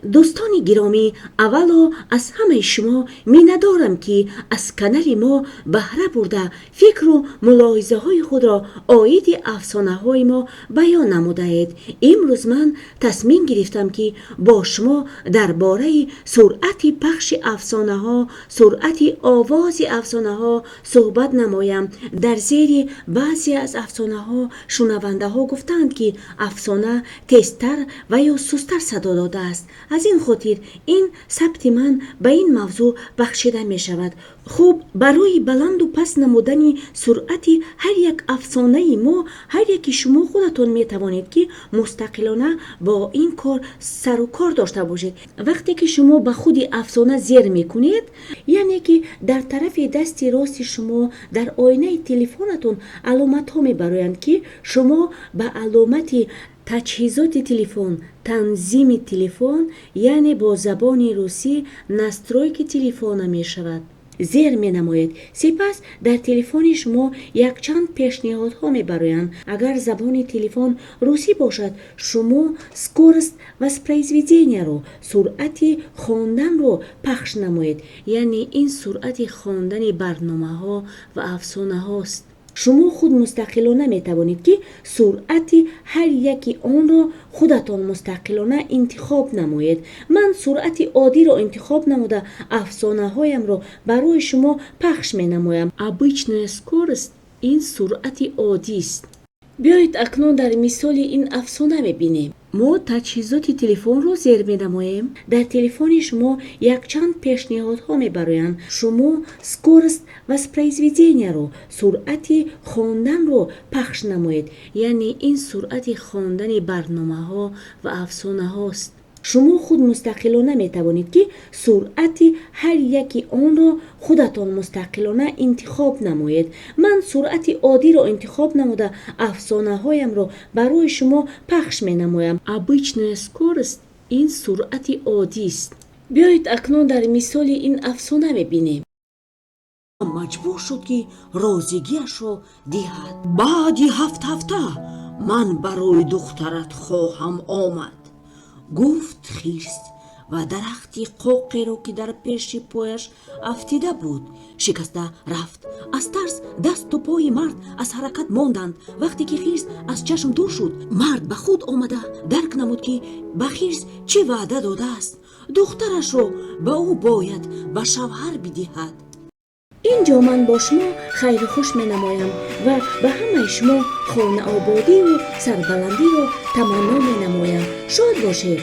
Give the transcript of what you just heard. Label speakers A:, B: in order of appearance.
A: Дӯстони гиромӣ, аввало аз ҳамаи шумо миннатдорам, ки аз канали мо баҳра бурда, фикру мулоҳизаҳои худро оиди афсонаҳои мо баён намудаед. Имрӯз ман тасмим гирифтам, ки бо шумо дар бораи суръати пахши афсонаҳо, суръати овози афсонаҳо суҳбат намоям. Дар зери баъзе аз афсонаҳо шунавандаҳо гуфтаанд, ки афсона тезтар ва ё сусттар садо додааст. Аз ин хотир ин сабти ман ба ин мавзӯъ бахшида мешавад. Хуб, барои баланду паст намудани суръати ҳар як афсонаи мо ҳар яки шумо худатон метавонед, ки мустақилона бо ин кор сарукор дошта бошед. Вақте ки шумо ба худи афсона зер мекунед, яъне ки дар тарафи дасти рости шумо дар оинаи телефонатон аломатҳо мебароянд, ки шумо ба аломати таҷҳизоти телефон, танзими телефон, яъне бо забони русӣ настройки телефона мешавад, зер менамоед. Сипас дар телефони шумо якчанд пешниҳодҳо мебароянд. Агар забони телефон русӣ бошад, шумо скорость воспроизведенияро, суръати хонданро пахш намоед, яъне ин суръати хондани барномаҳо ва афсонаҳост. Шумо худ мустақилона метавонед, ки суръати ҳар яки онро худатон мустақилона интихоб намоед. Ман суръати оддиро интихоб намуда, афсонаҳоямро барои шумо пахш менамоям. Обычная скорость — ин суръати оддист. Биёед, акнун дар мисоли ин афсона мебинем. Мо таҷҳизоти телефонро зер менамоем. Дар телефони шумо якчанд пешниҳодҳо мебароянд. Шумо скорость воспроизведенияро, суръати хонданро пахш намоед, яъне ин суръати хондани барномаҳо ва афсонаҳост. Шумо худ мустақилона метавонед, ки суръати ҳар яки онро худатон мустақилона интихоб намоед. Ман суръати оддиро интихоб намуда, афсонаҳоямро барои шумо пахш менамоям. Обычная скорость — ин суръати оддист. Биёед, акнун дар мисоли ин афсона мебинем.
B: Маҷбур шуд, ки розигиашро диҳад. Баъди 7 ҳафта ман барои духтарат хоҳам омад, гуфт хирс ва дарахти қоқеро, ки дар пеши пояш афтида буд, шикаста рафт. Аз тарс дасту пои мард аз ҳаракат монданд. Вақте ки хирс аз чашм дур шуд, мард ба худ омада, дарк намуд, ки ба хирс чӣ ваъда додааст: духтарашро ба ӯ бояд ба шавҳар бидиҳад.
A: Ин ҷо ман бо шумо хайру хуш менамоям ва ба ҳамаи шумо хонаободию сарбаландиро таманно менамоям. Шод бошед.